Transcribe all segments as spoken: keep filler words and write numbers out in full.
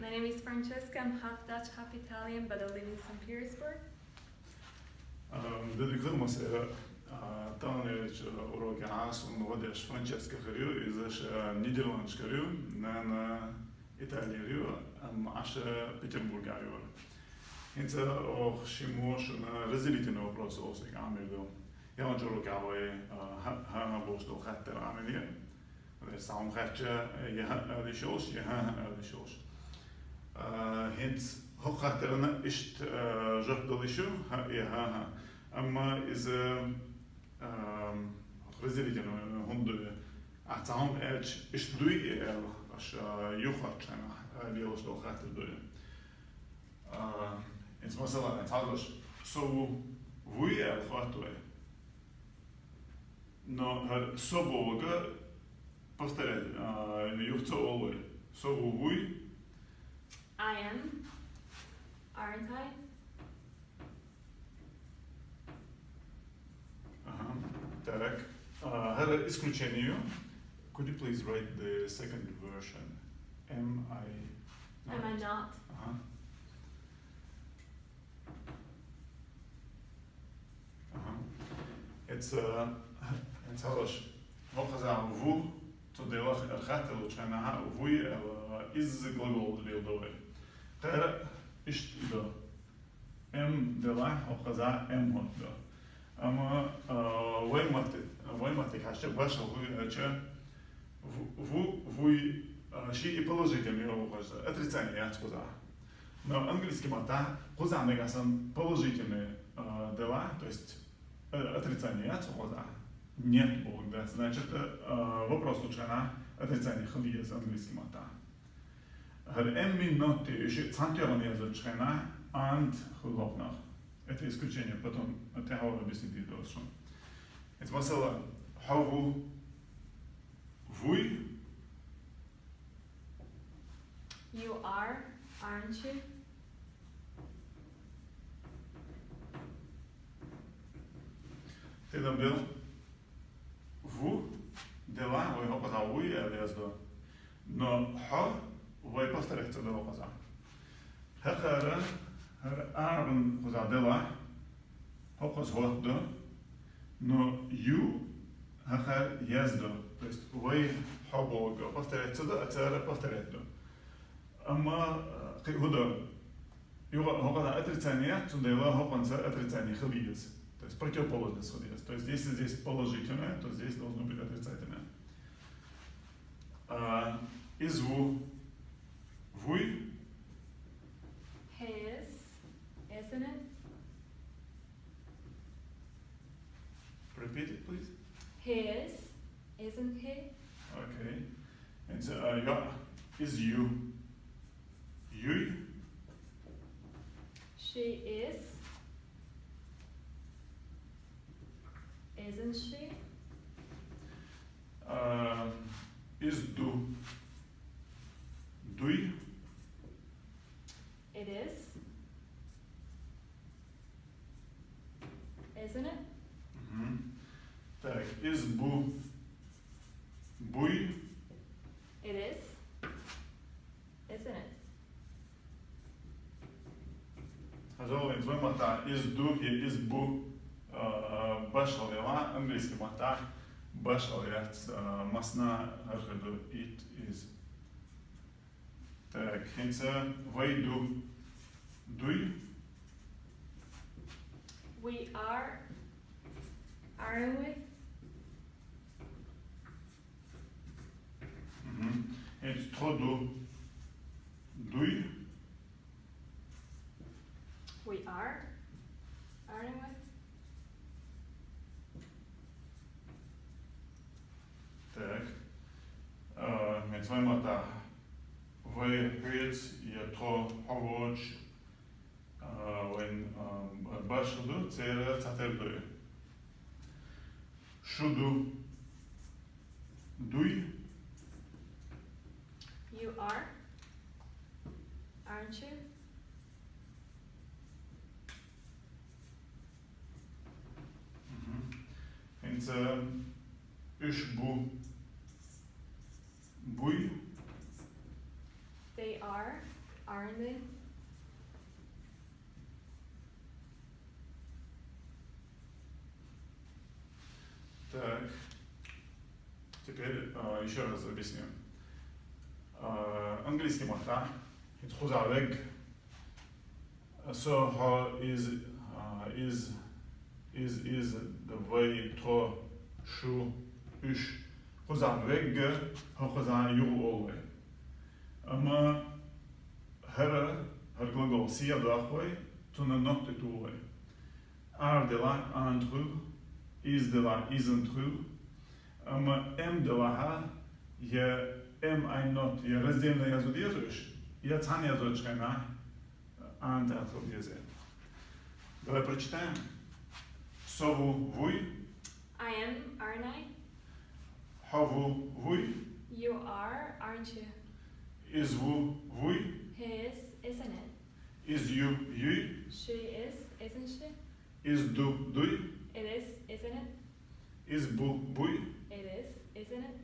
My name is Francesca. I'm half Dutch, half Italian, but I live in Saint Petersburg. Ам, Дыдык хыгъ, масала, а, таханарча урокехь сона гӀо деш Франческа хир ю, из ша Нидерландашкара ю, нана Италера ю, амма Ӏаш Петербургехь ю. ХӀинца оаха шиммо шуна разделительный вопрос олуш дерг Ӏамийр ду. Яханчу урокехь вай, а, хӀа-, хӀа-, хӀа-, бохуш долу хаттар Ӏамийна. Вай схьа хӀума хаьттича, я хӀа-, ала йиш йолуш, я хӀа-, хӀа-, ала йиш йолуш. А, хӀинца хӀокху хаттарна иштта, а, жоп дала йиш ю, хӀа-, я хӀа-, хӀа. Амма иза, ам, разделительный хӀума ду. Ахь цхьа хӀума аьлча, иштта дуй и аьлла, аша юххехь, а, лелаш долу хаттар дуй. А, хӀинца масала, хьалхаш, со ву, вуй аьлла хотту вай. Но хӀара со бохург повторять, а, юха ца олу вай. Со ву, вуй. I am, aren't I? Ага. Так. А, хӀара исключение ю. Could you please write the second version? Am I Am I not? Ага. Ага. It's, uh, it's хорош. ХӀокхузахь ву, цу делахь эр хаттар лучхьанахьа вуй, э, из глагол лелдо вай. Кхара иштта до. М делахь, хӀокхузахь м хӀотто. Амма, а, вай матте, вай матте хьаьжча башха вуй, э, ча, ву-, ву-, вуй, а, ши и положительный йогӀу хаза, отрицание яц кхузахь. Но английский маттахь кхузахь нагахь санна положительный, а, делахь, то есть, э, отрицание яц кхузахь. Нет бохург дац. Значит, э, вопрос лучхьанахь отрицание хила еза английский маттахь. ХӀара am и not и шиъ цхьаьна тоьхна езачу хенахь and хуьлу хӀокхунах. Это исключение, потом тӀаьхьа объяснить дийр ду ас шуна. Эцу масала, хьо ву, вуй, You are, aren't you? Тидам бил, ву, делахь вай хӀокхузахь вуй аьлла яздо. Но хьо вай повторять ца до хӀокхузахь. ХӀокхара, хӀара are-н кхузахь делахь, хӀокхуза хӀоттадо, но you хӀокхара яздо. То есть вай хьо бохург повторять ца до, а цара повторять до. Амма, э, кхин хӀун до? Юха хӀокхузахь отрицание яц, цундела хӀокхунца отрицание хила еза. То есть противоположность хила еза. То есть если здесь положительное, то здесь должно быть отрицательное. А, иза ву, вуй. He is, isn't it? Repeat it, please. He is, isn't he? Okay. And, uh, yeah, is you. Юй. She is, isn't she? Uh, is ду. Дуй. It is, isn't it? Мгм. Так, is бу. Буй. It is, isn't it? Хьажал, вайн зой матта is ду, е is бу, а, башхал яла, английский матта башхал яц, а, масна хӀара хир ду, it is. Так, хӀинца вай ду. Дуй. We are, aren't we? Мгм. ХӀинца тхо ду. Дуй. We are, aren't we? Так. А, хӀинца вай матта. Вай хьоьца, я тхо хьо воцуш, а, вайн, а, башха ду, церан цхьатерра ду. Шу ду. Дуй. You are, aren't you? Мгм. ХӀинца уьш бу. Буй. They are, Aren't they? Так. Теперь а, еще раз объясню. А, английский маттахь. Хьо хӀанз вегӀ. So хьо из, а, из, из, из, вай, тхо, шу, уьш. Хьо хӀанз вегӀ, хьо хӀанз юха оал вай. Амма хӀара, хӀара глагол сий доху вай, цунна not тӀетуху вай. Are делахь aren't хуьлу, is делахь isn't хуьлу, амма am делахь я am I not, я раздельно язо деза уьш, я цхьаьна язочу хенахь aren't аьлла хила деза. Давай прочитаем. Со ву, вуй? I am, aren't I? Хьо ву, вуй? You are, aren't you? Из ву, вуй? He is, isn't it? Из ю, юй? She is, isn't she? Из ду, дуй? It is, isn't it? Из бу, буй? It is, isn't it?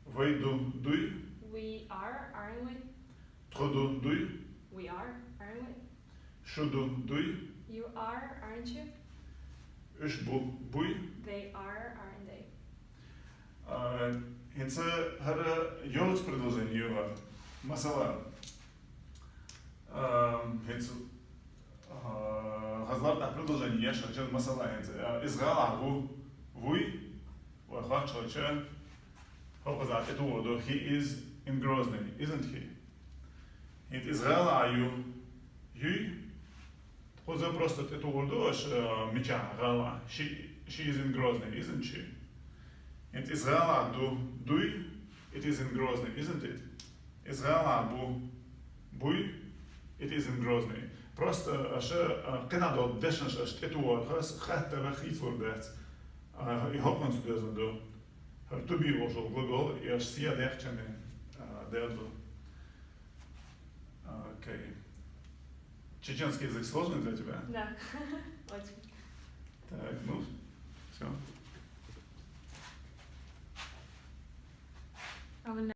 Вай ду, дуй? We are, aren't we? Тхо ду, дуй? We are, aren't we? Шу ду, дуй? You are, aren't you? Уьш бу, буй? They are, aren't they? А, хӀинца хӀара йоцу предложени ю хӀара. Масала, а, хӀинца, а, хазлар тӀехь предложени еш хилча, масала, хӀинца, а, из гӀала ву, вуй? Вай хоьттуш хилча, хӀокхузахь тӀетухур ду, he is in Grozny, isn't he? ХӀинца из гӀала ю, юй? Кхуза просто тӀетухур ду аша мичахь гӀала. She, she is in Grozny, isn't she? ХӀинца из гӀала ду, дуй? It is in Grozny, isn't it? Из гӀала бу, буй? It is in Grozny. Просто аша, а, кхин а долу дешнаш аша тӀетухурхьама хаттар хийцалур дац. А, и хӀокхунца доьзна ду. ХӀара to be волуш волу глагол, и аша сий дехча, а, дер ду. Окей. Чеченский язык сложный для тебя? Да. Очень.